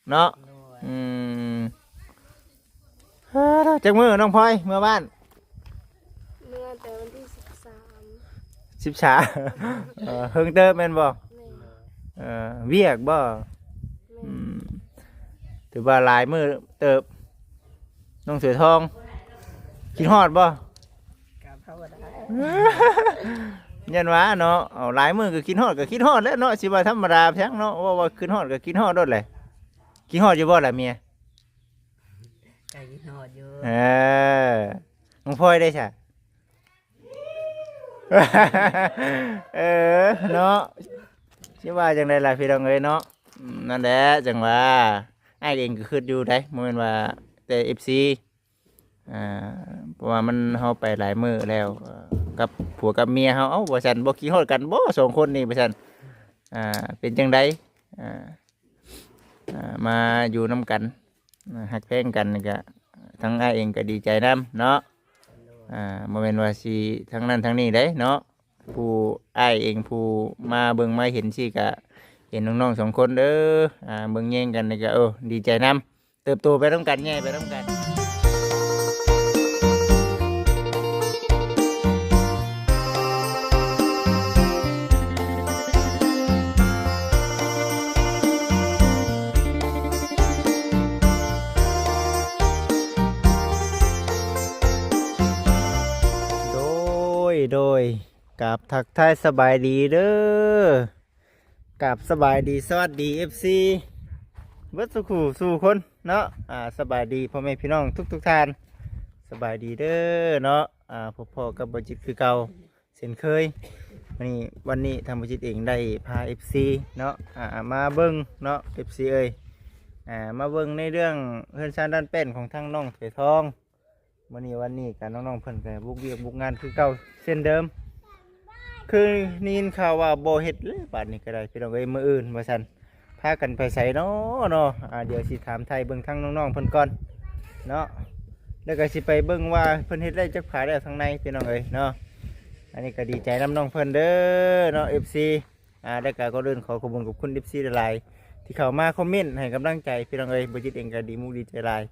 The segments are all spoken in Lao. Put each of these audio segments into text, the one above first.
ເນາະ. ໂດຍ ອືມ ເອີ ຈັກມື້ນ້ອງພອຍເມືອບ້ານ? ເມືອແຕ່ວັນທີສິບສາມ ສິບສາມ ເອີ ເຮິງເຕີບແມ່ນບໍ່? ແມ່ນ ເອີ ວຽກບໍ່? ແມ່ນ ອືມ ຖືວ່າຫຼາຍມື້ເຕີບ ນ້ອງເສືອທອງ ຄິດຮອດບໍ່? ກໍພາວະນາ ຢ້ານວ່າເນາະ ເອົາ ຫຼາຍມື້ກໍຄິດຮອດ ກໍຄິດຮອດແຫຼະເນາະ ຊິວ່າທຳມະດາຫຍັງເນາະ ເວົ້າວ່າຄິດຮອດກໍຄິດຮອດໂລດແຫຼະ. ຄິດຮອດຢູ່ບໍ່ລະເມຍ? ກໍຄິດຮອດຢູ່ ເອີ ນ້ອງພອຍໄດ້ຊະ? ເອີ ເນາະ ຊິວ່າຈັ່ງໃດລະພີ່ນ້ອງເອີຍເນາະ. ອືມ ນັ້ນແຫຼະ ຈັ່ງວ່າອ້າຍເອງກໍຄິດຢູ່ໃດ໋ ບໍ່ແມ່ນວ່າແຕ່ເອັຟຊີ ອ່າ ເພາະວ່າມັນ ເຮົາໄປຫຼາຍມື້ແລ້ວ ເອີ ກັບຜົວກັບເມຍເຮົາ ເອົ້າ ວ່າຊັ້ນ ບໍ່ຄິດຮອດກັນບໍ່ສອງຄົນນີ້ ວ່າຊັ້ນ ອ່າ ເປັນຈັ່ງໃດ ອ່າ ອ່າ ມາຢູ່ນຳກັນ ອ່າ ຮັກແພງກັນນີ້ກະ ທາງອ້າຍເອງກະດີໃຈນຳເນາະ. ອ່າ ບໍ່ແມ່ນວ່າຊິທາງນັ້ນທາງນີ້ເດ້ເນາະ ຜູ້ອ້າຍເອງຜູ້ມາເບິ່ງມາເຫັນຊີ້ກະເຫັນນ້ອງໆສອງຄົນເດີ ອ່າ ເບິ່ງແຍງກັນນີ້ກະ ເອີ ດີໃຈນຳ ເຕີບໂຕໄປນຳກັນ ໃຫຍ່ໄປນຳກັນ. ໂດຍ ໂດຍ ກາບທັກທາຍສະບາຍດີເດີ ກາບສະບາຍດີ ສະຫວັດດີ ເອັຟຊີ ເບິດສູ່ຄູ່ສູ່ຄົນເນາະ. ອ່າ ສະບາຍດີພໍ່ແມ່ພີ່ນ້ອງທຸກໆທ່ານ ສະບາຍດີເດີເນາະ. ອ່າ ພົບພໍ້ກັບບໍ່ຈິດຄືເກົ່າ ເຊັ່ນເຄີຍ ມື້ນີ້ ວັນນີ້ທາງບໍ່ຈິດເອງໄດ້ພາເອັຟຊີເນາະ ອ່າ ມາເບິ່ງເນາະ ເອັຟຊີເອີຍ ອ່າ ມາເບິ່ງໃນເລື່ອງເຮືອນຊານດ້ານແປ້ນຂອງທາງນ້ອງຖວຍທອງ. ມື້ນີ້ວັນນີ້ກະນ້ອງໆເພິ່ນກະບຸກວຽກບຸກງານຄືເກົ່າເຊັ່ນເດີມ ຄືໄດ້ຍິນຂ່າວວ່າບໍ່ເຮັດແລ້ວ ບາດນີ້ກະໄດ້ພີ່ນ້ອງເອີຍ ມື້ອື່ນວ່າຊັ້ນ ພາກັນໄປໃສເນາະ ເນາະ. ອ່າ ດຽວຊິຖາມໄຖ່ເບິ່ງທາງນ້ອງໆເພິ່ນກ່ອນເນາະ ແລ້ວກະຊິໄປເບິ່ງວ່າເພິ່ນເຮັດໄດ້ຈັກຜາແລ້ວທາງໃນພີ່ນ້ອງເອີຍເນາະ. ອັນນີ້ກະດີໃຈນຳນ້ອງເພິ່ນເດີເນາະ ເອັຟຊີ. ອ່າ ແລ້ວກະກ່ອນອື່ນຂໍຂອບຄຸນຂອບຄຸນ ເອັຟຊີ ຫຼາຍໆ ທີ່ເຂົ້າມາຄອມເມັນໃຫ້ກຳລັງໃຈພີ່ນ້ອງເອີຍ ບໍ່ຈິດເອງກະດີມຸກດີໃຈຫຼາຍ.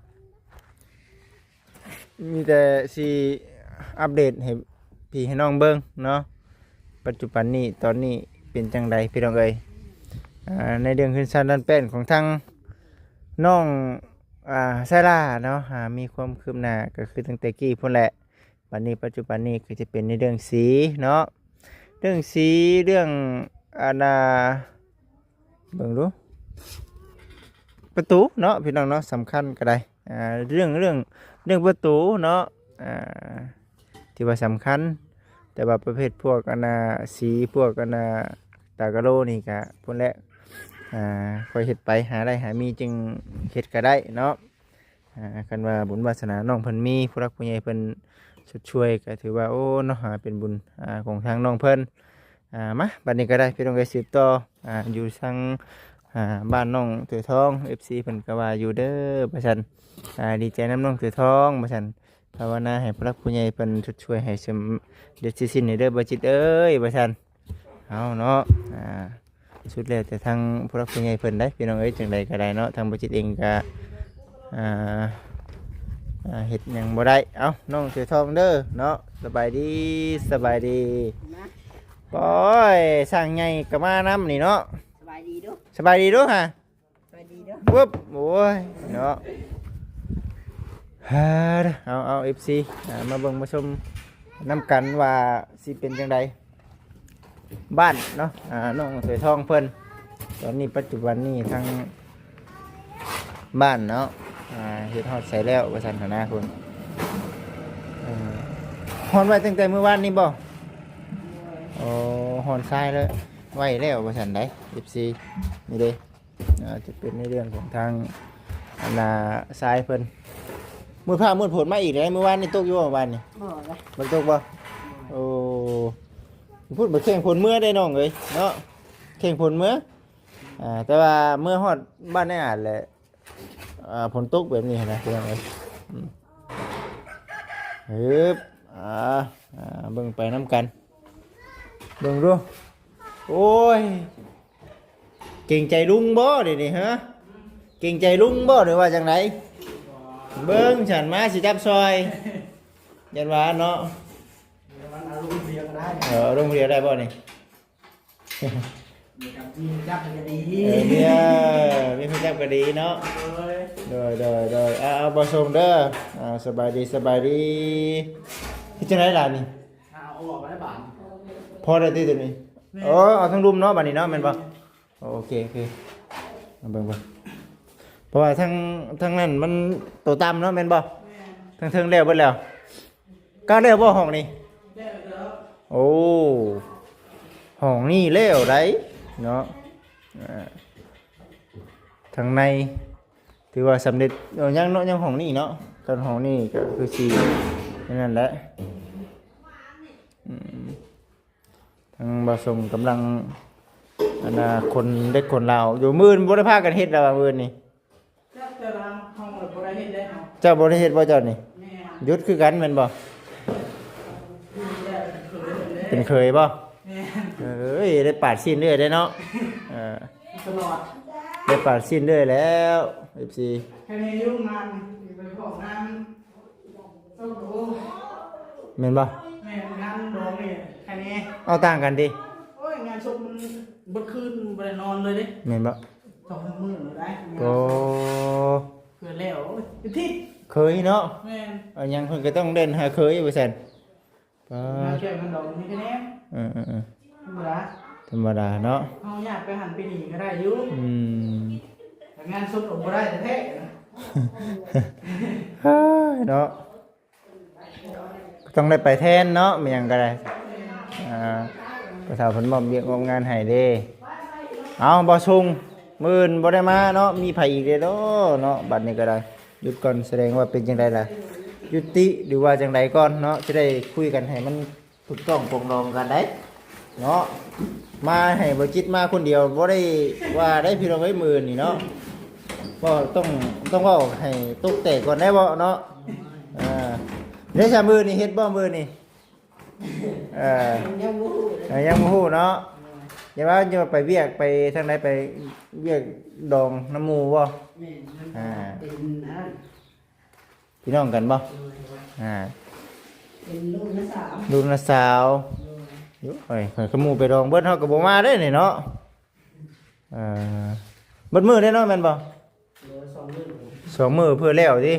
ມີແຕ່ຊິອັບເດດໃຫ້ພີ່ໃຫ້ນ້ອງເບິ່ງເນາະ ປັດຈຸບັນນີ້ ຕອນນີ້ເປັນຈັ່ງໃດພີ່ນ້ອງເອີຍ. ອ່າ ໃນເລື່ອງເຮືອນຊານດ້ານແປ້ນຂອງທາງນ້ອງ ອ່າ ໄຊລາເນາະ ອ່າ ມີຄວາມຄືບໜ້າກໍຄືຕັ້ງແຕ່ກີ້ພຸ້ນແຫຼະ. ບັດນີ້ປັດຈຸບັນນີ້ຄືຈະເປັນໃນເລື່ອງສີເນາະ ເລື່ອງສີ ເລື່ອງ ອັນນ່າ ເບິ່ງດູ ປະຕູເນາະ ພີ່ນ້ອງເນາະ ສຳຄັນກໍໄດ້. ອ່າ ເລື່ອງ ເລື່ອງ ເລື່ອງປະຕູເນາະ ອ່າ ຖືວ່າສຳຄັນ ແຕ່ວ່າປະເພດພວກ ອັນນ່າ ສີ ພວກ ອັນນ່າ ຕາກະໂລນີ້ກະພຸ້ນແຫຼະ ອ່າ ຄ່ອຍເຮັດໄປ ຫາໄດ້ຫາມີຈຶ່ງເຮັດກໍໄດ້ເນາະ. ອ່າ ຄັນວ່າບຸນວາສະໜານ້ອງເພິ່ນມີ ຜູ້ຫຼັກຜູ້ໃຫຍ່ເພິ່ນຊົດຊ່ວຍ ກໍຖືວ່າ ໂອ້ ເນາະ ອ່າ ເປັນບຸນ ອ່າ ຂອງທາງນ້ອງເພິ່ນ. ອ່າ ມາ ບັດນີ້ກໍໄດ້ ພີ່ນ້ອງເອີຍ ສືບຕໍ່ ອ່າ ຢູ່ທາງ ອ່າ ບ້ານນ້ອງເສືອທອງ ເອັຟຊີ ເພິ່ນກໍວ່າຢູ່ເດີ ວ່າຊັ້ນ. ອ່າ ດີໃຈນຳນ້ອງເສືອທອງ ວ່າຊັ້ນ. ພາວະນາໃຫ້ຜູ້ຫຼັກຜູ້ໃຫຍ່ເພິ່ນຊົດຊ່ວຍໃຫ້ສຳເລັດເສັດສິ້ນເດີ ບໍ່ຈິດເອີຍ ວ່າຊັ້ນ. ເອົາເນາະ ອ່າ ສຸດແລ້ວແຕ່ທາງຜູ້ຫຼັກຜູ້ໃຫຍ່ເພິ່ນໄດ໋ ພີ່ນ້ອງເອີຍ. ຈັ່ງໃດກໍໄດ້ເນາະ ທາງບໍ່ຈິດເອງກໍ ອ່າ ອ່າ ເຮັດຫຍັງບໍ່ໄດ້. ເອົາ ນ້ອງເສືອທອງເດີເນາະ ສະບາຍດີ ສະບາຍດີ. ໂອ້ຍ ຊ່າງໃຫຍ່ກໍມານຳນີ້ເນາະ ສະບາຍດີດູ ສະບາຍດີດູຫາ. ສະບາຍດີເດີ ວຶບ ໂອ້ຍ ເນາະ ເອົາ ເອົາ ເອັຟຊີ ອ່າ ມາເບິ່ງມາຊົມນຳກັນວ່າຊິເປັນຈັ່ງໃດ ບ້ານເນາະ ອ່າ ນ້ອງເສືອທອງເພິ່ນ. ຕອນນີ້ປັດຈຸບັນນີ້ທາງບ້ານເນາະ ອ່າ ເຮັດຮອດໃສແລ້ວວ່າຊັ້ນຫັ້ນນະ ເພິ່ນ ເອີ ຮ່ອນໄວ້ຕັ້ງແຕ່ມື້ວານນີ້ບໍ່? ໂອ້ ຮ່ອນຊາຍແລ້ວ ໄວ້ແລ້ວວ່າຊັ້ນໃດ ເອັຟຊີ ນີ້ເດ້. ອ່າ ຈະເປັນໃນເລື່ອງຂອງທາງ ອັນນ່າ ຊາຍເພິ່ນ ມືດຟ້າມືດຝົນມາອີກແລ້ວ. ມື້ວານນີ້ຕົກຢູ່ບໍ່? ມື້ວານນີ້ບໍ່ເດ້ ບໍ່ຕົກບໍ່? ໂອ້ ພຸ້ນ ໄປແຂ່ງຝົນເມືອໄດ໋ນ້ອງເອີຍເນາະ ແຂ່ງຝົນເມືອ. ອ່າ ແຕ່ວ່າເມືອຮອດບ້ານນາຍອາດແຫຼະ ອ່າ ຝົນຕົກແບບນີ້ຫັ້ນນະ ພີ່ນ້ອງເອີຍ. ອືມ ເອີບ ອ່າ ອ່າ ເບິ່ງໄປນຳກັນ ເບິ່ງດູ. ໂອ້ຍ ເກງໃຈລຸງບໍ່ດຽວນີ້ ຮະ? ເກງໃຈລຸງບໍ່ ຫຼືວ່າຈັ່ງໃດ? ເບິ່ງຊັ້ນ ມາຊິຈັບຊ່ອຍ ຢ້ານວ່າເນາະ. ເອີ ອາລົມເດຍກໍໄດ້ ເອີ ອາລົມເດຍໄດ້ບໍ່ນີ້? ມີຈັບກໍດີ ເອີ ມີ ມີຜູ້ຈັບກໍດີເນາະ. ໂດຍ ໂດຍ ໂດຍ ໂດຍ. ອ່າ ເອົາ ບໍ່ສົ່ງເດີ. ອ່າ ສະບາຍດີ ສະບາຍດີ. ເຮັດຈັ່ງໃດລະນີ້? ເອົາອອກໄດ້ບາດ ພໍໄດ້ຕິໂຕນີ້? ແມ່ນ. ໂອ້ ເອົາທັງລຸ່ມເນາະ ບາດນີ້ເນາະ ແມ່ນບໍ່? ໂອເຄ ໂອເຄ ມາເບິ່ງ ເບິ່ງ ເພາະວ່າທາງ ທາງນັ້ນມັນໂຕຕ່ຳເນາະ ແມ່ນບໍ່? ແມ່ນ. ທາງເທິງແລ້ວເບິດແລ້ວ. ກະແລ້ວບໍ່ຫ້ອງນີ້? ແລ້ວ ໂອ້ ຫ້ອງນີ້ແລ້ວໄດ໋ເນາະ. ອ່າ ທາງໃນຖືວ່າສຳເລັດ. ເອີ ຍັງເນາະ ຍັງຫ້ອງນີ້ເນາະ. ຄັນຫ້ອງນີ້ກໍຄືຊິນັ້ນແຫຼະ. ອືມ ທາງບ່າວສົງກຳລັງ ອັນນ່າ ຂົນເຫຼັກຂົນລາວຢູ່. ມື້ອື່ນບໍ່ໄດ້ພາກັນເຮັດລະວ່າ ມື້ອື່ນນີ້? ຈັກແຕ່ລາວເຮົາບໍ່ໄດ້ເຮັດເດ້ເນາະ. ເຈົ້າບໍ່ໄດ້ເຮັດບໍ່ເຈົ້ານີ້? ແມ່ນ. ຢຸດຄືກັນແມ່ນບໍ່? ເປັນເຂີຍບໍ່? ແມ່ນ. ເອີຍ ໄດ້ປາດຊີ້ນເລື້ອຍເດ້ເນາະ. ເອີ ຕະຫຼອດ ໄດ້ປາດຊີ້ນເລື້ອຍແລ້ວ ເອັຟຊີ. ໃຜແມ່ຢູ່ງານ ໄປເຂົ້າງານ ແມ່ນບໍ່? ແມ່ນ ງານດອງນີ້ໃຄແນ່. ເອົາ ຕ່າງກັນຕິ? ໂອ້ຍ ງານສົບມັນເບິດຄືນບໍ່ໄດ້ນອນເລີຍເດ້. ແມ່ນບໍ່? ສອງມື້ໄດ້. ໂອ້ ເພື່ອແລ້ວ ໂອ້ຍ ເປັນທິດ ເຂີຍເນາະ. ແມ່ນ. ເອົາຫຍັງເພິ່ນກໍຕ້ອງເດີນຫາເຂີຍວ່າຊັ້ນ. ປາດ ມາຊ່ວຍງານດອງມີຄະແນນ. ເອີໆໆ ທຳມະດາ ທຳມະດາເນາະ. ເຮົາຢາກໄປຫັ້ນໄປນີ້ກໍໄດ້ຢູ່. ອືມ ແຕ່ງານສົບກໍບໍ່ໄດ້ແທ້ໆນະ. ເຮີ້ຍເນາະ ກໍຕ້ອງໄດ້ໄປແທນເນາະ ແມ່ນຫຍັງກໍໄດ້. ອ່າ ພໍ່ເຖົ້າເພິ່ນມອບວຽກມອບງານໃຫ້ເດ້. ເອົາ ບໍ່ສົ່ງ ມື້ອື່ນບໍ່ໄດ້ມາເນາະ. ມີໃຜອີກເດ້ເນາະ ເນາະ ບັດນີ້ກໍໄດ້. ຢຸດກ່ອນ ສະແດງວ່າເປັນຈັ່ງໃດລະ? ຍຸຕິ ຫຼືວ່າຈັ່ງໃດກ່ອນເນາະ ຈະໄດ້ຄຸຍກັນໃຫ້ມັນຖືກຕ້ອງປອງດອງກັນໄດ໋ເນາະ. ມາໃຫ້ບໍ່ຈິດມາຄົນດຽວບໍ່ໄດ້ວ່າໄດ້ພີ່ນ້ອງເອີຍ ມື້ນີ້ເນາະ. ເວົ້າຕ້ອງ ຕ້ອງເວົ້າໃຫ້ຕົກແຕກກ່ອນໄດ້ບໍ່ເນາະ. ເອີ ໄດ້ຊະ ມື້ນີ້ເຮັດບໍ່ ມື້ນີ້? ເອີ ຍັງບໍ່ຮູ້ເລີຍ ເອີ ຍັງບໍ່ຮູ້ເນາະ. ຢ່າວ່າ ຢ່າວ່າໄປວຽກໄປທາງໃດ ໄປວຽກດອງນຳໝູ່ບໍ່? ແມ່ນ ມັນ ອ່າ ເປັນອັນນັ້ນ ພີ່ນ້ອງກັນບໍ່? ໂດຍ ອ່າ ເປັນລູກນ້າສາວ ລູກນ້າສາວ. ໂດຍ ໂອ້ຍ ຄັນໝູ່ໄປດອງເບິດ ເຮົາກໍບໍ່ມາເດ້ນີ້ເນາະ. ເອີ ເບິດມື້ເດ້ເນາະ ແມ່ນບໍ່? ໂດຍ ສອງມື້ ສອງມື້ເພື່ອແລ້ວຕິ?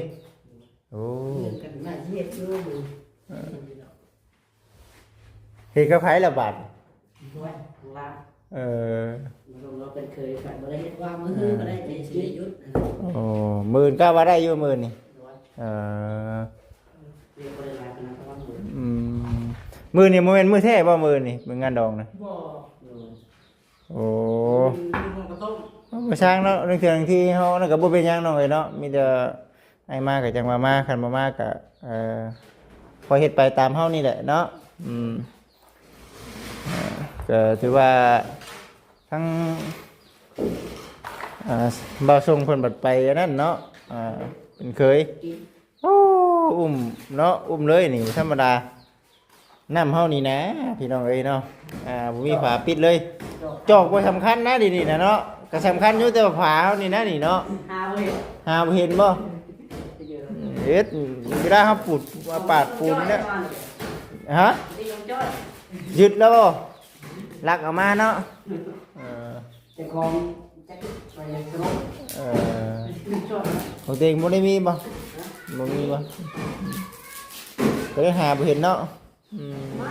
ໂອ້ ເລື່ອງກັນໜ້າເຮັດຢູ່. ເອີ ເຮັດກັບໃຜລະບາດ? ໂອ້ຍ ລາວ. ເອີ ບໍ່ຕ້ອງວ່າເປັນເຂີຍກັນ ບໍ່ໄດ້ເຮັດວ່າມື້ ເອີ ບໍ່ໄດ້ໄປຊິໄດ້ຢຸດ. ໂອ້ ມື້ອື່ນກະວ່າໄດ້ຢູ່ມື້ນີ້. ໂດຍ ເອີ ວຽກບໍ່ໄດ້ຫຼາຍປານນັ້ນ ແຕ່ວ່າມື້ ອືມ ມື້ນີ້ບໍ່ແມ່ນມື້ແທ້ບໍ່? ມື້ນີ້ເປັນງານດອງນະ? ບໍ່. ໂດຍ ໂອ້ ມັນຢູ່ຫ້ອງກະຕົ້ມ ບໍ່ຊ່າງເນາະ. ລາງເທື່ອບາງທີເຮົານັ້ນກໍບໍ່ເປັນຫຍັງນ້ອງເອີຍເນາະ. ມີແຕ່ອ້າຍມາກໍຈັ່ງວ່າມາ ຄັນບໍ່ມາກໍ ເອີ ຄ່ອຍເຮັດໄປຕາມເຮົານີ້ແຫຼະເນາະ. ອືມ ເອີ ກໍຖືວ່າທັງ ອ່າ ບ່າວຊົງເພິ່ນບັດໄປອັນນັ້ນເນາະ ອ່າ ເປັນເຂີຍ. ໂອ້ ອຸ້ມເນາະ ອຸ້ມເລີຍນີ້ ບໍ່ທຳມະດາ. ນ້ຳເຮົານີ້ນະ ພີ່ນ້ອງເອີຍເນາະ ອ່າ ບໍ່ມີຝາປິດເລີຍ. ຈອກ ຈອກບໍ່ສຳຄັນນະ ດຽວນີ້ນະເນາະ. ກໍສຳຄັນຢູ່ ແຕ່ວ່າຝາເຮົານີ້ນະນີ້ເນາະ ຫາບໍ່ເຫັນ ຫາບໍ່ເຫັນບໍ່? ເຮັດ ເວລາເຮົາປູດ ປາດປູນເນຍ. ຮະ? ຍຶດແລ້ວບໍ່? ລັກເອົາມາເນາະ. ເອີ ເຈົ້າຂອງຈັກໄປສະຫຼຸບ. ເອີ ຂອງຕົວເອງບໍ່ໄດ້ມີບໍ່? ບໍ່ມີບໍ່? ກໍເລີຍຫາບໍ່ເຫັນເນາະ. ອືມ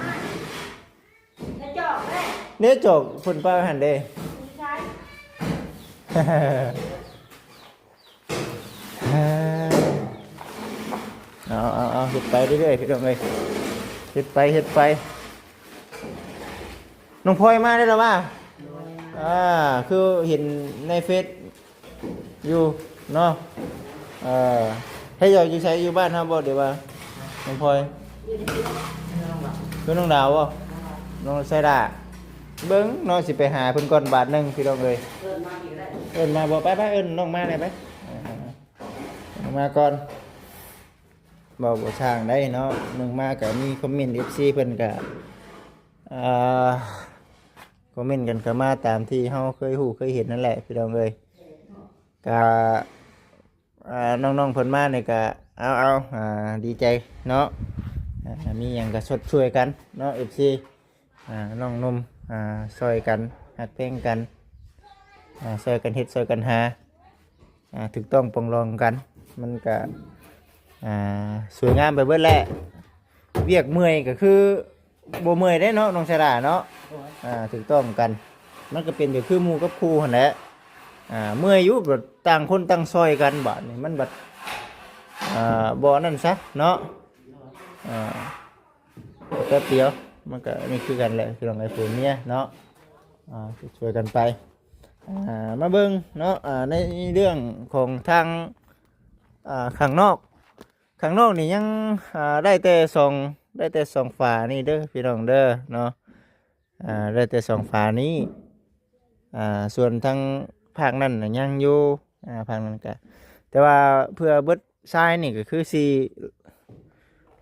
ໃນຈອກເດ້ ໃນຈອກເພິ່ນປະຫັ້ນເດ້. ເອົາ ເອົາ ເອົາ ເຮັດໄປເລື້ອຍໆ ພີ່ນ້ອງເອີຍ ເຮັດໄປ ເຮັດໄປ. ນ້ອງພອຍມາໄດ້ລະຫວາ? ອ່າ ຄືເຫັນໃນເຟສຢູ່ເນາະ. ເອີ ໃຫ້ເຈົ້າຢູ່ໃສ ຢູ່ບ້ານເຮົາບໍ່ ຫຼືວ່າ ນ້ອງພອຍ? ຄືນ້ອງດາວບໍ່? ນ້ອງໄຊດາ. ເບິ່ງເນາະ ຊິໄປຫາເພິ່ນກ່ອນບາດໜຶ່ງ ພີ່ນ້ອງເອີຍ. ເອີ້ນມາບໍ່? ໄປໆ ເອີ້ນນ້ອງມາແດ່ໄປ ເອີ ນ້ອງມາກ່ອນ. ເວົ້າບໍ່ຊ່າງໄດ໋ເນາະ ໜຶ່ງມາກໍມີຄອມເມັນ ເອັຟຊີ ເພິ່ນກໍ ອ່າ ຄອມເມັນກັນເຂົ້າມາຕາມທີ່ເຮົາເຄີຍຮູ້ເຄີຍເຫັນນັ້ນແຫຼະ ພີ່ນ້ອງເອີຍ. ກະ ອ່າ ນ້ອງໆເພິ່ນມານີ້ກະ ເອົາ ເອົາ ອ່າ ດີໃຈເນາະ ອ່າ ມີຫຍັງກະຊົດຊ່ວຍກັນເນາະ ເອັຟຊີ ອ່າ ນ້ອງໜຸ່ມ ອ່າ ຊ່ອຍກັນ ຮັກແພງກັນ ອ່າ ຊ່ອຍກັນເຮັດ ຊ່ອຍກັນຫາ ອ່າ ຖືກຕ້ອງປອງດອງກັນ ມັນກະ ອ່າ ສວຍງາມໄປເບິດແຫຼະ. ວຽກເມື່ອຍກໍຄືບໍ່ເມື່ອຍເດ້ເນາະ ນ້ອງສາລາເນາະ. ໂດຍ ອ່າ ຖືກຕ້ອງກັນ ມັນກໍເປັນກໍຄືໝູ່ກັບຄູ່ຫັ້ນແຫຼະ. ອ່າ ເມື່ອຍຢູ່ ແບບຕ່າງຄົນຕ່າງຊ່ອຍກັນ ບາດນີ້ມັນບັດ ອ່າ ບໍ່ນັ້ນຊະເນາະ. ອ່າ ແປັບດຽວ ມັນກໍນີ້ຄືກັນແຫຼະ ພີ່ນ້ອງເອີຍ ຜົວເມຍເນາະ. ອ່າ ຊ່ວຍກັນໄປ. ອ່າ ມາເບິ່ງເນາະ ອ່າ ໃນເລື່ອງຂອງທາງ ອ່າ ຂ້າງນອກ ຂ້າງນອກນີ້ຍັງ ອ່າ ໄດ້ແຕ່ສອງ ໄດ້ແຕ່ສອງຝານີ້ເດີພີ່ນ້ອງເດີເນາະ. ອ່າ ໄດ້ແຕ່ສອງຝານີ້. ອ່າ ສ່ວນທາງພາກນັ້ນນະຍັງຢູ່ ອ່າ ພາກນັ້ນກະ ແຕ່ວ່າເພື່ອເບິດຊາຍນີ້ກໍຄືຊິ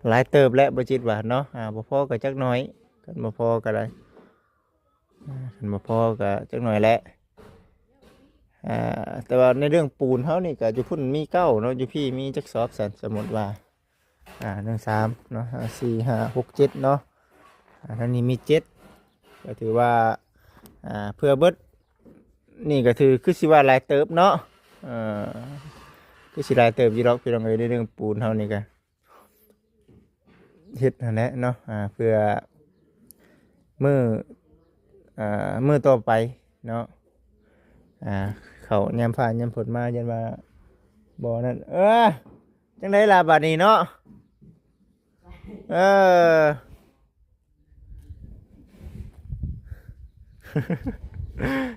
ຫຼາຍເຕີບແຫຼະ ບໍ່ຈິດວ່າເນາະ. ອ່າ ບໍ່ພໍກໍຈັກໜ້ອຍ ຄັນບໍ່ພໍກໍໄດ້ ອ່າ ຄັນບໍ່ພໍກໍຈັກໜ້ອຍແຫຼະ. ອ່າ ແຕ່ວ່າໃນເລື່ອງປູນເຮົານີ້ກໍຢູ່ພຸ້ນມີເກົ້າເນາະ ຢູ່ພີ້ມີຈັກສອບຊັ້ນ ສົມມຸດວ່າ ອ່າ ໜຶ່ງ ສາມ ເນາະ ອ່າ ສີ່ ຫ້າ ຫົກ ເຈັດ ເນາະ. ອ່າ ທາງນີ້ມີເຈັດ ກໍຖືວ່າ ອ່າ ເພື່ອເບິດນີ້ກໍຖືຄືຊິວ່າຫຼາຍເຕີບເນາະ. ເອີ ຄືຊິຫຼາຍເຕີບຢູ່ດອກ ພີ່ນ້ອງເອີຍ ໃນເລື່ອງປູນເຮົານີ້ກໍ ເຮັດຫັ້ນແຫຼະເນາະ ອ່າ ເພື່ອມື້ ອ່າ ມື້ຕໍ່ໄປເນາະ. ອ່າ ເຂົ້າຍາມຟ້າຍາມຝົນມາ ຢ້ານວ່າບໍ່ນັ້ນ. ເອີ ຈັ່ງໃດລະບາດນີ້ເນາະ? ເອີ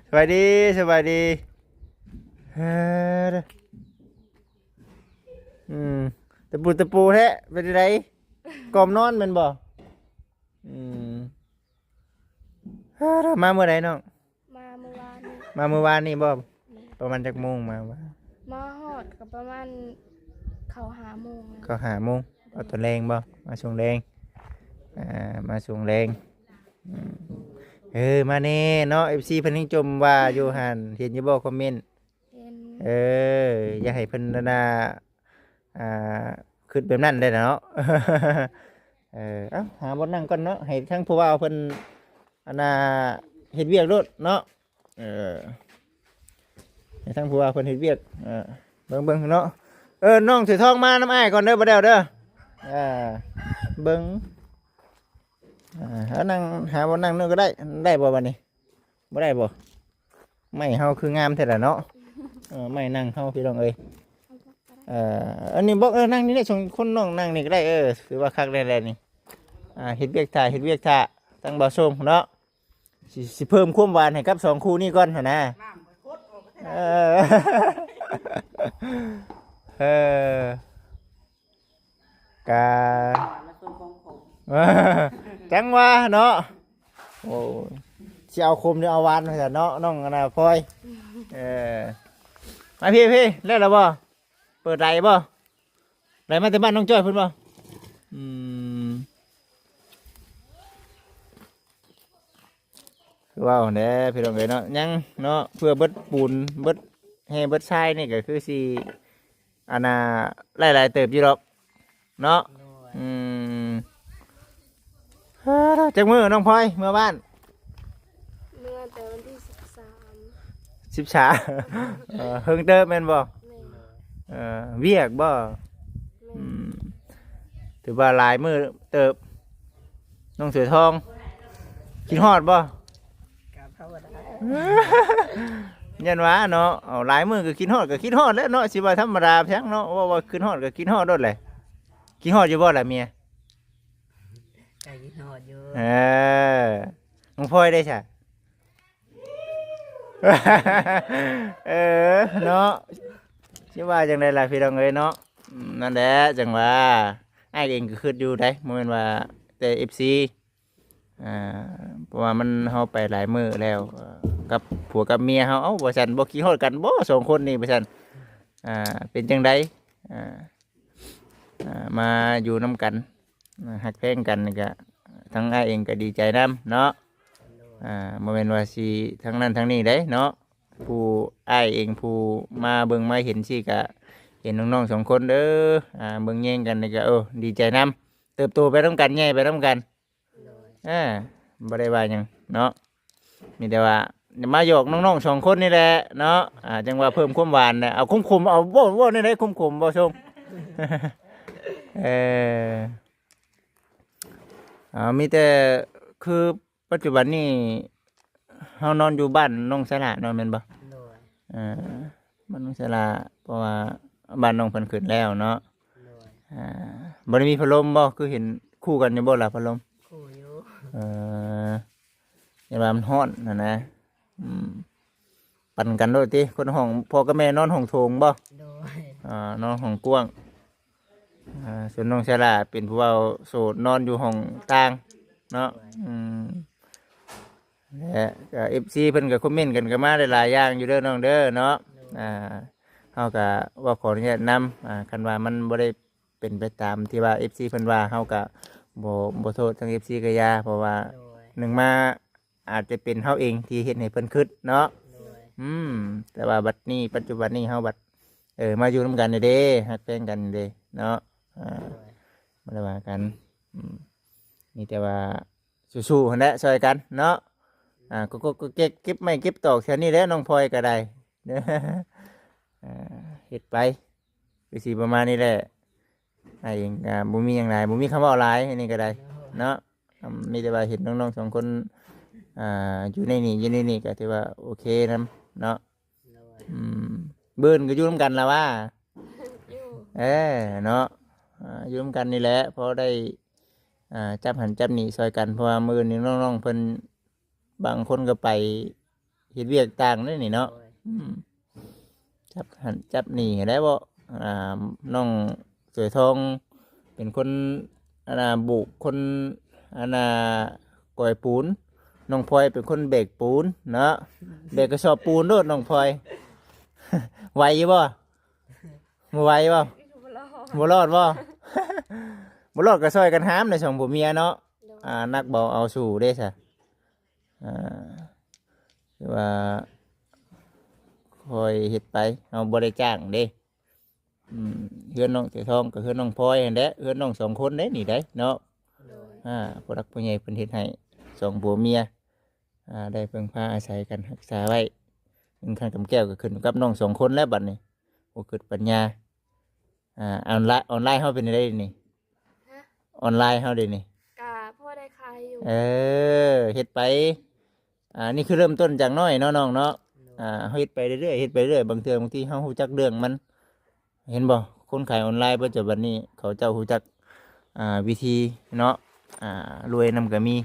ສະບາຍດີ ສະບາຍດີ. ເອີ ອືມ ຕະປູຕະປູແທ້ ເປັນຈັ່ງໃດ? ກ່ອມນອນແມ່ນບໍ່? ອືມ ເອີ ມາມື້ໃດນ້ອງ? ມາມື້ວານນີ້. ມາມື້ວານນີ້ບໍ່? ແມ່ນ. ປະມານຈັກໂມງມາ? ມາຮອດກໍປະມານເຂົ້າຫ້າໂມງ. ເຂົ້າຫ້າໂມງ. ເອົາຕອນແລງບໍ່? ມາຊ່ວງແລງ. ອ່າ ມາຊ່ວງແລງ. ອືມ ເອີ ມາແດ່ເນາະ ເອັຟຊີ ເພິ່ນຍັງຈົ່ມວ່າຢູ່ຫັ້ນ ເຫັນຢູ່ບໍ່ຄອມເມັນ? ເຫັນ. ເອີ ຢ່າໃຫ້ເພິ່ນ ອັນນ່າ ອ່າ ຄິດແບບນັ້ນໄດ້ເນາະ. ເອີ ເອົ້າ ຫາບ່ອນນັ່ງກ່ອນເນາະ ໃຫ້ທາງຜູ້ບ່າວເພິ່ນ ອັນນ່າ ເຮັດວຽກໂລດເນາະ. ເອີ ໃຫ້ທາງຜູ້ບ່າວເພິ່ນເຮັດວຽກ ເອີ ເບິ່ງໆເນາະ. ເອີ ນ້ອງເສືອທອງມານຳອ້າຍກ່ອນເດີ ບໍ່ແລ້ວເດີ. ເອີ ເບິ່ງ ອ່າ ເອົານັ່ງ ຫາບ່ອນນັ່ງໜຶ່ງກໍໄດ້ ໄດ້ບໍ່ບາດນີ້? ບໍ່ໄດ້ບໍ່? ໄມ້ເຮົາຄືງາມແທ້ລະເນາະ. ເອີ ໄມ້ນັ່ງເຮົາພີ່ນ້ອງເອີຍ. ເອີ ອັນນີ້ບໍ່ ເອີ ນັ່ງນີ້ແຫຼະ ສອງຄົນນ້ອງນັ່ງນີ້ກໍໄດ້. ເອີ ຖືວ່າຄັກແລ້ວແຫຼະນີ້. ອ່າ ເຮັດວຽກຖ້າ ເຮັດວຽກຖ້າ ທາງບ່າວຊົງເນາະ ຊິ ຊິເພີ່ມຄວາມຫວານໃຫ້ກັບສອງຄູ່ນີ້ກ່ອນຫັ້ນນະ. ເອີ ເອີ ກະ ຫວານລະຊົງຂອງຂມ. ເອີ ຈັ່ງວ່າເນາະ. ໂອ້ຍ ຊິເອົາຂົມຫຼືເອົາຫວານວ່າຊັ້ນເນາະ ນ້ອງອັນນ່າພອຍ. ເອີ ມາພີ້ໆ ແລ້ວລະບໍ່? ເປີດໄຫຼບໍ່? ໄຫຼມາແຕ່ບ້ານນ້ອງຈ້ອຍພຸ້ນບໍ່? ອືມ ຄືເວົ້າແຫຼະພີ່ນ້ອງເອີຍເນາະ ຍັງເນາະ ເພື່ອເບິດປູນ ເບິດແຮ່ ເບິດຊາຍນີ້ກໍຄືຊິ ອັນນ່າ ຫຼາຍໆເຕີບຢູ່ດອກເນາະ. ໂດຍ. ອືມ ເອີ ຈັກມື້ນ້ອງພອຍເມືອບ້ານ? ເມືອແຕ່ວັນທີສິບສາມ. ສິບສາມ ເອີ ເຫິງເຕີບແມ່ນບໍ່? ແມ່ນ. ເອີ ວຽກບໍ່? ແມ່ນ. ອືມ ຖືວ່າຫຼາຍມື້ເຕີບ. ນ້ອງເສືອທອງ ຄິດຮອດບໍ່? ກໍທຳມະດາ ຢ້ານວ່າເນາະ ເອົາ ຫຼາຍມື້ກໍຄິດຮອດ ກໍຄິດຮອດແຫຼະເນາະ ຊິວ່າທຳມະດາຫຍັງເນາະ ເວົ້າວ່າຄິດຮອດກໍຄິດຮອດໂລດແຫຼະ. ຄິດຮອດຢູ່ບໍ່ລະເມຍ? ກໍຄິດຮອດຢູ່. ເອີ ນ້ອງພອຍໄດ້ຊະ? ເອີ ເນາະ ຊິວ່າຈັ່ງໃດລະພີ່ນ້ອງເອີຍເນາະ. ອືມ ນັ້ນແຫຼະ ຈັ່ງວ່າອ້າຍເອງກໍຄິດຢູ່ໃດ໋ ບໍ່ແມ່ນວ່າແຕ່ເອັຟຊີ ອ່າ ເພາະວ່າມັນ ເຮົາໄປຫຼາຍມື້ແລ້ວ ເອີ ກັບຜົວກັບເມຍເຮົາ ເອົ້າ ວ່າຊັ້ນ ບໍ່ຄິດຮອດກັນບໍ່ສອງຄົນນີ້ ວ່າຊັ້ນ. ອ່າ ເປັນຈັ່ງໃດ ອ່າ ອ່າ ມາຢູ່ນຳກັນ ອ່າ ຮັກແພງກັນນີ້ກະ ທາງອ້າຍເອງກະດີໃຈນຳເນາະ. ອ່າ ບໍ່ແມ່ນວ່າຊິທາງນັ້ນທາງນີ້ເດ້ເນາະ. ຜູ້ອ້າຍເອງ ຜູ້ມາເບິ່ງມາເຫັນຊີ້ກະເຫັນນ້ອງໆສອງຄົນເດີ ອ່າ ເບິ່ງແຍງກັນນີ້ກະ ໂອ້ ດີໃຈນຳ ເຕີບໂຕໄປນຳກັນ ໃຫຍ່ໄປນຳກັນ ໂດຍ ອ່າ ບໍ່ໄດ້ວ່າຫຍັງເນາະ ມີແຕ່ວ່າມາຫຍອກນ້ອງໆສອງຄົນນີ້ແຫຼະເນາະ ອ່າ ຈັ່ງວ່າເພີ່ມຄວາມຫວານນະ ເອົາຂົມໆ ເອົາ ເວົ້າ ເວົ້າແນວໃດຂົມໆ ເວົ້າຊົງ ເອີ ອ່າ ມີແຕ່ຄື ປັດຈຸບັນນີ້ເຮົານອນຢູ່ບ້ານນ້ອງສາລາເນາະ ແມ່ນບໍ່? ໂດຍ ເອີ ບ້ານນ້ອງສາລາ ເພາະວ່າບ້ານນ້ອງເພິ່ນຂຶ້ນແລ້ວເນາະ ໂດຍ ອ່າ ບໍ່ໄດ້ມີພັດລົມບໍ່? ຄືເຫັນຄູ່ກັນຢູ່ບໍ່ລະພັດລົມ? ຄູ່ຢູ່ ເອີ ຢ້ານວ່າມັນຮ້ອນຫັ້ນນະ ອືມ ປັນກັນໂລດຕິ ຄົນຫ້ອງ ພໍ່ກັບແມ່ນອນຫ້ອງໂຖງບໍ່? ໂດຍ ອ່າ ນອນຫ້ອງກວ້າງ ອ່າ ສ່ວນນ້ອງສາລາເປັນຜູ້ເວົ້າໂສດ ນອນຢູ່ຫ້ອງຕ່າງເນາະ ໂດຍ ອືມ ແລະກໍເອັຟຊີເພິ່ນກໍຄອມເມັນກັນເຂົ້າມາຫຼາຍໆຢ່າງຢູ່ເດີນ້ອງເດີເນາະ ໂດຍ ອ່າ ເຮົາກໍເວົ້າຂໍອະນຸຍາດນຳ ອ່າ ຄັນວ່າມັນບໍ່ໄດ້ເປັນໄປຕາມທີ່ວ່າເອັຟຊີເພິ່ນວ່າ ເຮົາກໍບໍ່ ບໍ່ໂທດທາງເອັຟຊີກໍຢ່າ ເພາະວ່າ ໂດຍ ໜຶ່ງມາ ອາດຈະເປັນເຮົາເອງທີ່ເຮັດໃຫ້ເພິ່ນຄິດເນາະ ໂດຍ ອືມ ແຕ່ວ່າບັດນີ້ ປັດຈຸບັນນີ້ເຮົາບັດ ເອີ ມາຢູ່ນຳກັນເດ້ ຮັກແພງກັນເດ້ເນາະ ອ່າ ໂດຍ ບໍ່ໄດ້ວ່າກັນ ອືມ ມີແຕ່ວ່າສູ້ໆຫັ້ນແຫຼະ ຊ່ອຍກັນເນາະ ອ່າ ກໍ ກໍ ກໍເກັບ ເກັບໄມ້ເກັບຕອກແຖວນີ້ແຫຼະ ນ້ອງພອຍກໍໄດ້ ອ່າ ເຮັດໄປ ຄືຊິປະມານນີ້ແຫຼະ ອ້າຍເອງກໍບໍ່ມີຫຍັງຫຼາຍ ບໍ່ມີຄຳເວົ້າຫຼາຍ ອັນນີ້ກໍໄດ້ເນາະ ອືມ ມີແຕ່ວ່າເຫັນນ້ອງໆສອງຄົນ ອ່າ ຢູ່ໃນນີ້ ຢູ່ໃນນີ້ກໍຖືວ່າໂອເຄນຳເນາະ ໂດຍ ອືມ ເບິ່ນກໍຢູ່ນຳກັນລະວ່າ ຢູ່ ເອີ ເນາະ ອ່າ ຢູ່ນຳກັນນີ້ແຫຼະ ພໍໄດ້ ອ່າ ຈັບຫັ້ນຈັບນີ້ຊ່ອຍກັນ ເພາະວ່າມື້ອື່ນນີ້ນ້ອງໆເພິ່ນ ບາງຄົນກໍໄປເຮັດວຽກຕ່າງເດ້ນີ້ເນາະ ໂດຍ ອືມ ຈັບຫັ້ນຈັບນີ້ແຫຼະເບາະ ອ່າ ນ້ອງເສືອທອງເປັນຄົນ ອັນນ່າ ໂບກ ຄົນ ອັນນ່າ ກອຍປູນ ນ້ອງພອຍເປັນຄົນແບກປູນເນາະ ແບກກະສອບປູນໂລດນ້ອງພອຍ ໄຫວຢູ່ບໍ່? ບໍ່ໄຫວບໍ່? ບໍ່ລອດບໍ່? ບໍ່ລອດກໍຊ່ອຍກັນຫາມໃນສອງຜົວເມຍເນາະ ໂດຍ ອ່າ ໜັກເບົາເອົາສູ້ເດ້ຊະ ອ່າ ຄືວ່າຄ່ອຍເຮັດໄປ ເຮົາບໍ່ໄດ້ຈ້າງເດ້ ອືມ ເຮືອນນ້ອງເສືອທອງກັບເຮືອນນ້ອງພອຍຫັ້ນແຫຼະ ເຮືອນນ້ອງສອງຄົນເດ້ນີ້ໄດ໋ເນາະ ໂດຍ ອ່າ ຜູ້ຫຼັກຜູ້ໃຫຍ່ເພິ່ນເຮັດໃຫ້ສອງຜົວເມຍ ອ່າ ໄດ້ເພິ່ງພາອາໄສກັນ ຮັກສາໄວ້ ເງິນຄຳກຳແກ້ວກໍຂຶ້ນກັບນ້ອງສອງຄົນແລ້ວບັດນີ້ ບໍ່ຄິດປັນຍາ ອ່າ ອອນລາຍ ອອນລາຍເຮົາເປັນຈັ່ງໃດນີ້? ຮະ? ອອນລາຍເຮົາເດນີ້? ກະພໍໄດ້ຂາຍຢູ່ ເອີ ເຮັດໄປ ອ່າ ນີ້ຄືເລີ່ມຕົ້ນຈາກນ້ອຍເນາະນ້ອງເນາະ ໂດຍ ອ່າ ເຮົາເຮັດໄປເລື້ອຍໆ ເຮັດໄປເລື້ອຍ ບາງເທື່ອບາງທີເຮົາຮູ້ຈັກເລື່ອງມັນ ເຫັນບໍ່ ຄົນຂາຍອອນລາຍປັດຈຸບັນນີ້ ເຂົາເຈົ້າຮູ້ຈັກ ອ່າ ວິທີເນາະ ອ່າ ລວຍນຳກໍມີ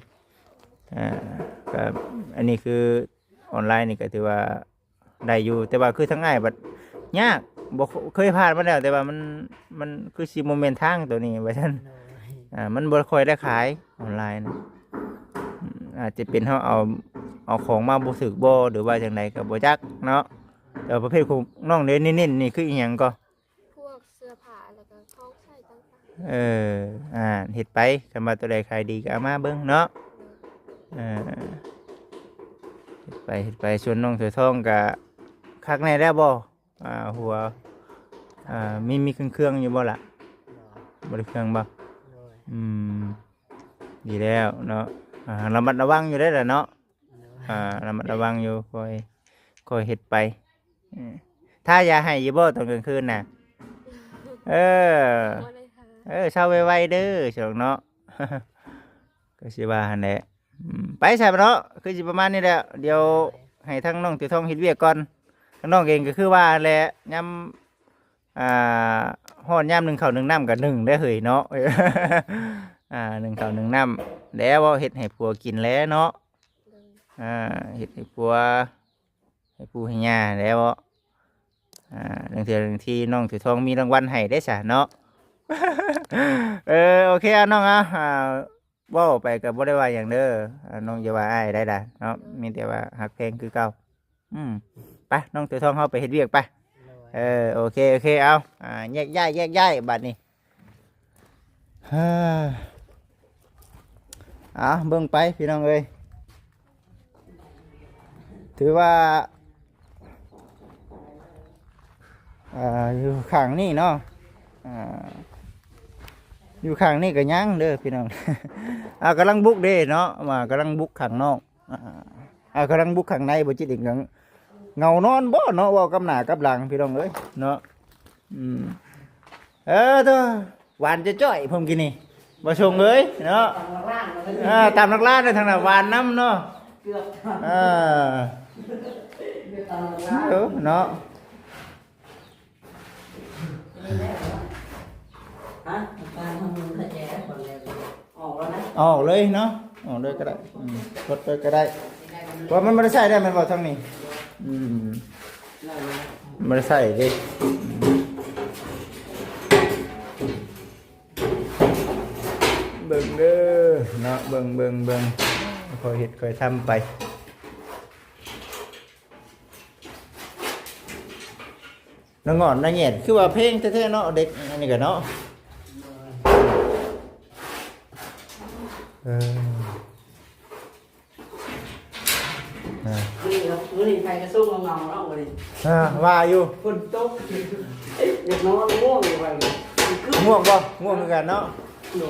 ອ່າ ກໍອັນນີ້ຄືອອນລາຍນີ້ກໍຖືວ່າ ໄດ້ຢູ່ ແຕ່ວ່າຄືທາງອ້າຍບັດຍາກ ບໍ່ເຄີຍຜ່ານມາແລ້ວ ແຕ່ວ່າມັນ ມັນຄືຊິບໍ່ແມ່ນທາງໂຕນີ້ວ່າຊັ້ນ ໂດຍ ອ່າ ມັນບໍ່ຄ່ອຍໄດ້ຂາຍອອນລາຍນະ ອາດຈະເປັນເຮົາເອົາ ເອົາຂອງມາບໍ່ຖືກບໍ່ ຫຼືວ່າຈັ່ງໃດກໍບໍ່ຈັກເນາະ ແຕ່ວ່າປະເພດຂອງນ້ອງເດ ເນັ້ນໆນີ້ຄືອີ່ຫຍັງກໍ? ພວກເສື້ອຜ້າ ແລ້ວກໍຂອງໃຊ້ຕ່າງໆ ເອີ ອ່າ ເຮັດໄປ ຄັນວ່າໂຕໃດຂາຍດີກໍເອົາມາເບິ່ງເນາະ ເອີ ເຮັດໄປ ເຮັດໄປ ສ່ວນນ້ອງເສືອທອງກໍຄັກແນ່ແລ້ວບໍ່? ອ່າ ຫົວ ອ່າ ມີ ມີເຄື່ອງໆຢູ່ບໍ່ລະ? ບໍ່ໄດ້ເຄື່ອງບໍ່? ໂດຍ ອືມ ດີແລ້ວເນາະ ອ່າ ລະມັດລະວັງຢູ່ເດ້ລະເນາະ ໂດຍ ອ່າ ລະມັດລະວັງຢູ່ ຄ່ອຍ ຄ່ອຍເຮັດໄປ ເອີ ທາຢາໃຫ້ຢູ່ບໍ່ຕອນກາງຄືນນະ? ເອີ ບໍ່ໄດ້ທາ ເອີ ເຊົາໄວໆເດີ ສອງເນາະ ກໍຊິວ່າຫັ້ນແຫຼະ ອືມ ໄປຊະເນາະ ຄືຊິປະມານນີ້ແຫຼະ ດຽວໃຫ້ທາງນ້ອງເສືອທອງເຮັດວຽກກ່ອນ ທາງນ້ອງເອງກໍຄືວ່າຫັ້ນແຫຼະ ຍາມ ອ່າ ຮ້ອນຍາມໜຶ້ງເຂົ້າໜຶ້ງນ້ຳກໍໜຶ້ງໄດ້ເຮີ້ຍເນາະ ອ່າ ໜຶ້ງເຂົ້າໜຶ້ງນ້ຳ ແລ້ວເຮັດໃຫ້ຜົວກິນແຫຼະເນາະ ໂດຍ ອ່າ ເຮັດໃຫ້ຜົວ ໃຫ້ປູໃຫ້ຍ່າແຫຼະເນາະ ອ່າ ລາງເທື່ອລາງທີນ້ອງເສືອທອງມີລາງວັນໃຫ້ເດ້ຊະເນາະ ເອີ ໂອເຄ ເອົານ້ອງ ເອົາ ອ່າ ເວົ້າໄປກໍບໍ່ໄດ້ວ່າຫຍັງເດີ ອ່າ ນ້ອງຢ່າວ່າອ້າຍໄດ້ດາເນາະ ມີແຕ່ວ່າຮັກແພງຄືເກົ່າ ອືມ ໄປ ນ້ອງເສືອທອງ ເຮົາໄປເຮັດວຽກໄປ ໂດຍ ເອີ ໂອເຄ ໂອເຄ ເອົາ ອ່າ ແຍກຍ້າຍ ແຍກຍ້າຍບາດນີ້ ເອົາ ເບິ່ງໄປພີ່ນ້ອງເອີຍ ຖືວ່າ ອ່າ ຢູ່ຂ້າງນີ້ເນາະ ອ່າ ຢູ່ຂ້າງນີ້ກໍຍັງເດີພີ່ນ້ອງ ອ່າ ກຳລັງບຸກເດ້ເນາະ ວ່າກຳລັງບຸກຂ້າງນອກ ອ່າ ອ່າ ກຳລັງບຸກຂ້າງໃນ ບໍ່ຈິດເອງກໍເຫງົານອນບໍ່ເນາະ ເວົ້າກັບໜ້າກັບຫຼັງພີ່ນ້ອງເອີຍເນາະ ອືມ ເອີ ໂທ້ ຫວານຈ້ອຍໆ ເພິ່ນກິນນີ້ ບໍ່ຊົງເອີຍເນາະ ຕຳຫຼັກລ້ານ ອ່າ ຕຳຫຼັກລ້ານເດ້ ທາງນັ້ນຫວານນຳເນາະ ເກືອບ ເອີ ຕຳຫຼັກລ້ານ ເອີ ເນາະ ຮະ ຕາມັນກະແຈ ອອກແລ້ວນະ ອອກເລີຍເນາະ ອອກເລີຍກໍໄດ້ ອືມ ກົດໄປກໍໄດ້ ເພາະມັນບໍ່ໄດ້ໃຊ້ໄດ້ແມ່ນບໍ່ທາງນີ້ ອືມ ບໍ່ໄດ້ໃຊ້ເດ້ ເບິ່ງເດີເນາະ ເບິ່ງ ເບິ່ງ ເບິ່ງ ຄ່ອຍເຮັດຄ່ອຍທຳໄປ ນ້ອງງອນນ້ອງແຫງດ ຄືວ່າເພງແທ້ໆເນາະ ເດັກອັນນີ້ກໍເນາະ ເອີ ນະ ມື້ນີ້ ມື້ນີ້ໃຜກະຊຸ່ມເຫງົາໆເນາະມື້ນີ້ ອ່າ ວ່າຢູ່ ຝົນຕົກ ຢາກນອນ ງ່ວງຢູ່ວ່າ ງ່ວງບໍ່? ງ່ວງຄືກັນເນາະ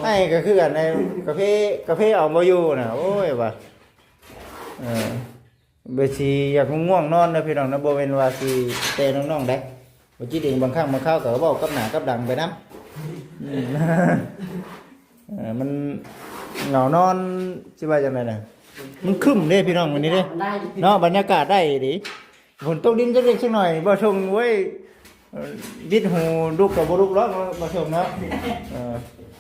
ໄອ້ກໍຄືກັນ ໄອ້ກາເຟ ກາເຟເອົາບໍ່ຢູ່ນະ ໂອ້ຍວ່າ ເອີ ແບບຊິຢາກງ່ວງນອນເດີພີ່ນ້ອງເນາະ ບໍ່ແມ່ນວ່າຊິແຕ່ນ້ອງໆໃດ ບໍ່ຈິດເອງບາງຄັ້ງບາງຄາວກໍເວົ້າກັບໜ້າກັບຫຼັງໄປນຳ ອືມ ເອີ ມັນເຫງົານອນ ຊິວ່າຈັ່ງໃດນະ ມັນຄຶ້ມເດ້ພີ່ນ້ອງ ມື້ນີ້ເດ້ເນາະ ບັນຍາກາດໄດ້ດີ ຝົນຕົກດິນຈັກເລັກຈັກໜ້ອຍ ບໍ່ຊົງ ໂອ້ຍ ເອີ ບິດຫູລຸກກໍບໍ່ລຸກດອກ ບໍ່ຊົງເນາະ ເອີ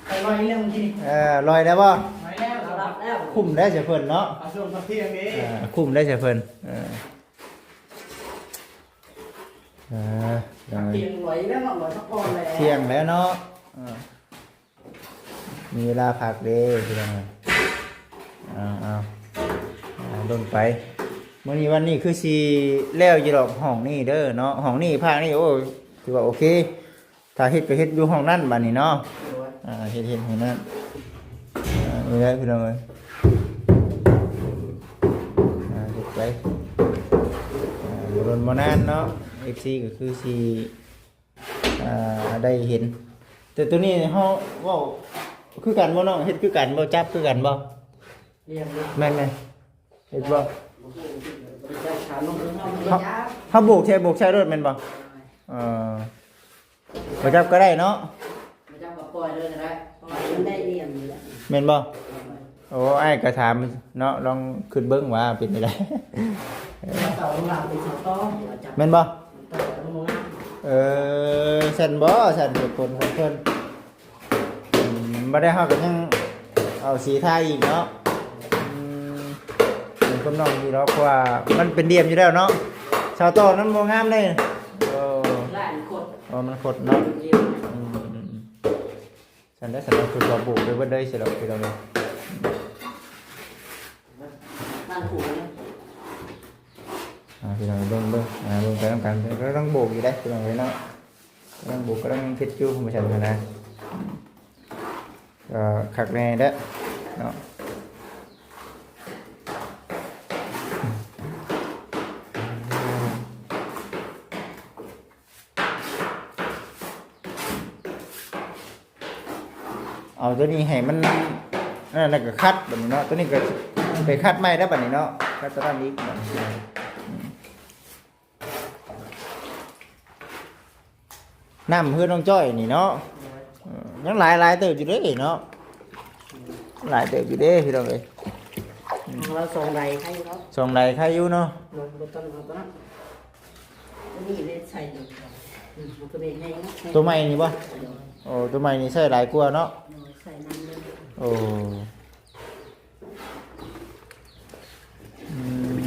ໄປລອຍແລ້ວມື້ກີ້ນີ້ ເອີ ລອຍແລ້ວບໍ່? ລອຍແລ້ວ ຫຼັບແລ້ວ ຄຸ້ມໄດ້ຊະເພິ່ນເນາະ ເອົາຊ່ວງພັກທ່ຽງນີ້ ເອີ ຄຸ້ມໄດ້ຊະເພິ່ນ ເອີ ເອີ ພັກທ່ຽງລອຍແລ້ວເນາະ ລອຍພັກຜ່ອນແລ້ວ ທ່ຽງແລ້ວເນາະ ເອີ ມີເວລາພັກເດ້ພີ່ນ້ອງ ເອົາ ເອົາ ເອົາ ດົນໄປ ມື້ນີ້ວັນນີ້ຄືຊິແລ້ວຢູ່ດອກ ຫ້ອງນີ້ເດີເນາະ ຫ້ອງນີ້ພາກນີ້ ໂອ້ ຖືວ່າໂອເຄ ຖ້າເຮັດກໍເຮັດຢູ່ຫ້ອງນັ້ນບາດນີ້ເນາະ ໂດຍ ອ່າ ເຮັດ ເຮັດຫ້ອງນັ້ນ ອ່າ ນີ້ແຫຼະພີ່ນ້ອງເອີຍ ອ່າ ເຮັດໄປ ອ່າ ບໍ່ດົນບໍ່ນານເນາະ ເອັຟຊີກໍຄືຊິ ອ່າ ໄດ້ເຫັນ ແຕ່ໂຕນີ້ເຮົາເວົ້າຄືກັນບໍ່ນ້ອງ? ເຮັດຄືກັນບໍ່? ຈັບຄືກັນບໍ່? ລຽງເນາະ ແມ່ນໆ ເຮັດບໍ່? ເຮົາ ເຮົາໂບກໃສ່ ໂບກໃສ່ໂລດແມ່ນບໍ່? ເອີ ບໍ່ຈັບກໍໄດ້ເນາະ ບໍ່ຈັບກໍປ່ອຍເລີຍກໍໄດ້ ເພາະວ່າມັນໄດ້ລຽງຢູ່ແລ້ວ ແມ່ນບໍ່? ໂອ້ ອ້າຍກໍຖາມເນາະ ລອງຄິດເບິ່ງວ່າເປັນຈັ່ງໃດ ເສົາລາວເປັນເສົາຕໍ ແມ່ນບໍ່? ເອີ ຊັ້ນບໍ່? ຊັ້ນເປັນຜົນຂອງເພິ່ນ ອືມ ບໍ່ໄດ້ ເຮົາກໍຍັງເອົາສີທາອີກເນາະ ອືມ ເປັນຄົນນອກຢູ່ດອກ ເພາະວ່າມັນເປັນດຽມຢູ່ແລ້ວເນາະ ເສົາຕໍມັນບໍ່ງາມເດ້ ໂອ້ ລາຍມັນຄົດ ອໍ ມັນຄົດເນາະ ເປັນດຽມ ອືມ ຊັ້ນໄດ້ ຊັ້ນເອົາຄືເຂົາໂບກໄປເບິດເລີຍ ຊິດອກ ພີ່ນ້ອງເອີຍ ນັ້ນຂູດ ອ່າ ພີ່ນ້ອງເບິ່ງ ເບິ່ງ ອ່າ ເບິ່ງໄປນຳກັນ ກຳລັງໂບກຢູ່ເດ້ ພີ່ນ້ອງເອີຍເນາະ ກຳລັງໂບກ ກຳລັງເຮັດຢູ່ ວ່າຊັ້ນນະ ກໍຄັກແນ່ເດ້ເນາະ. ເອົາໂຕນີ້ໃຫ້ມັນ ອັນນັ້ນ ແລ້ວກໍຂັດບາດນີ້ເນາະ ໂຕນີ້ກໍໄປຂັດໃໝ່ແລ້ວບາດນີ້ເນາະ ຂັດໂຕນັ້ນອີກບາດນີ້ ອືມ ນ້ຳເຮືອນນ້ອງຈ້ອຍນີ້ເນາະ ເອີ ຍັງຫຼາຍ ຫຼາຍເຕີບຢູ່ເດ້ເນາະ ຫຼາຍເຕີບຢູ່ເດ້ພີ່ນ້ອງເອີຍ ຂອງລາວສອງໃດໄຄຢູ່ເນາະ ສອງໃດໄຄຢູ່ເນາະ ໂດຍ ບໍ່ຕ້ອງເອົາຕົວນັ້ນ ຕົວນີ້ໄດ້ໃສ່ຢູ່ ອືມ ຕົວນີ້ໃຫຍ່ເນາະ ຕົວໃໝ່ນີ້ບໍ່? ໂດຍ ໂອ້ ຕົວໃໝ່ນີ້ໃຊ້ຫຼາຍກວ່າເນາະ ໂດຍ ໃສ່ນຳເລີຍ ໂອ້ ອືມ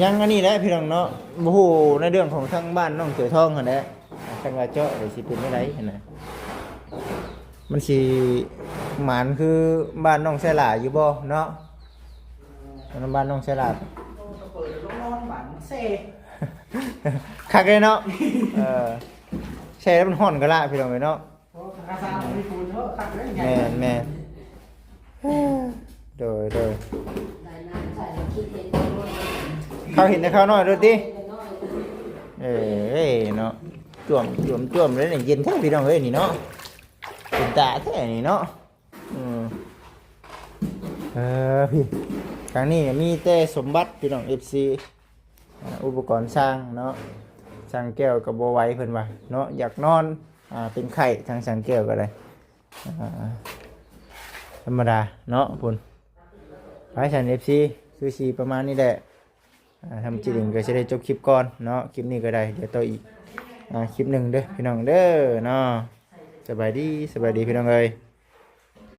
ຍັງອັນນີ້ແຫຼະພີ່ນ້ອງເນາະ ບໍ່ຮູ້ໃນເລື່ອງຂອງທາງບ້ານນ້ອງເສືອທອງຫັ້ນແຫຼະ ຄັນວ່າເຈາະແລ້ວຊິເປັນຈັ່ງໃດຫັ້ນນະ ມັນຊິໝານຄືບ້ານນ້ອງໄຊຫຼ້າຢູ່ບໍ່ເນາະ ອັນນັ້ນບ້ານນ້ອງໄຊຫຼ້າ ຄັກເດ້ເນາະ ເອີ ໃສ່ແລ້ວມັນຮ້ອນກະລະພີ່ນ້ອງເອີຍເນາະ. ໂອ້ ທາງກາຊາບໍ່ມີປູນເນາະ ຄັກເດ້ ແມ່ນໆ ໂດຍ ໂດຍ ເຂົາເຫັນແຕ່ເຂົານ້ອຍໂລດຕິ ເ ເອີຍເນາະ ຈ້ວມໆໆເລີຍນີ້ ເຢັນແທ້ພີ່ນ້ອງເອີຍນີ້ເນາະ ເປັນຕາແທ້ນີ້ເນາະ. ເອີ ເອີ ພີ່ ທາງນີ້ມີແຕ່ສົມບັດພີ່ນ້ອງ ເອັຟຊີ ອ່າ ອຸປະກອນຊ່າງເນາະ ຊ່າງແກ້ວກໍບໍ່ໄຫວເພິ່ນວ່າເນາະ ຢາກນອນ ອ່າ ເປັນໄຂ້ ທາງຊ່າງແກ້ວກໍໄດ້ ອ່າ ທຳມະດາເນາະພຸ້ນ. ໄປຊັ້ນ ເອັຟຊີ ຄືຊິປະມານນີ້ແຫຼະ ອ່າ ທາງຈິລິງກໍຊິໄດ້ຈົບຄລິບກ່ອນເນາະ ຄລິບນີ້ກໍໄດ້ ດຽວຕໍ່ອີກ ອ່າ ຄລິບໜຶ່ງເດີພີ່ນ້ອງເດີເນາະ. ສະບາຍດີ ສະບາຍດີພີ່ນ້ອງເອີຍ.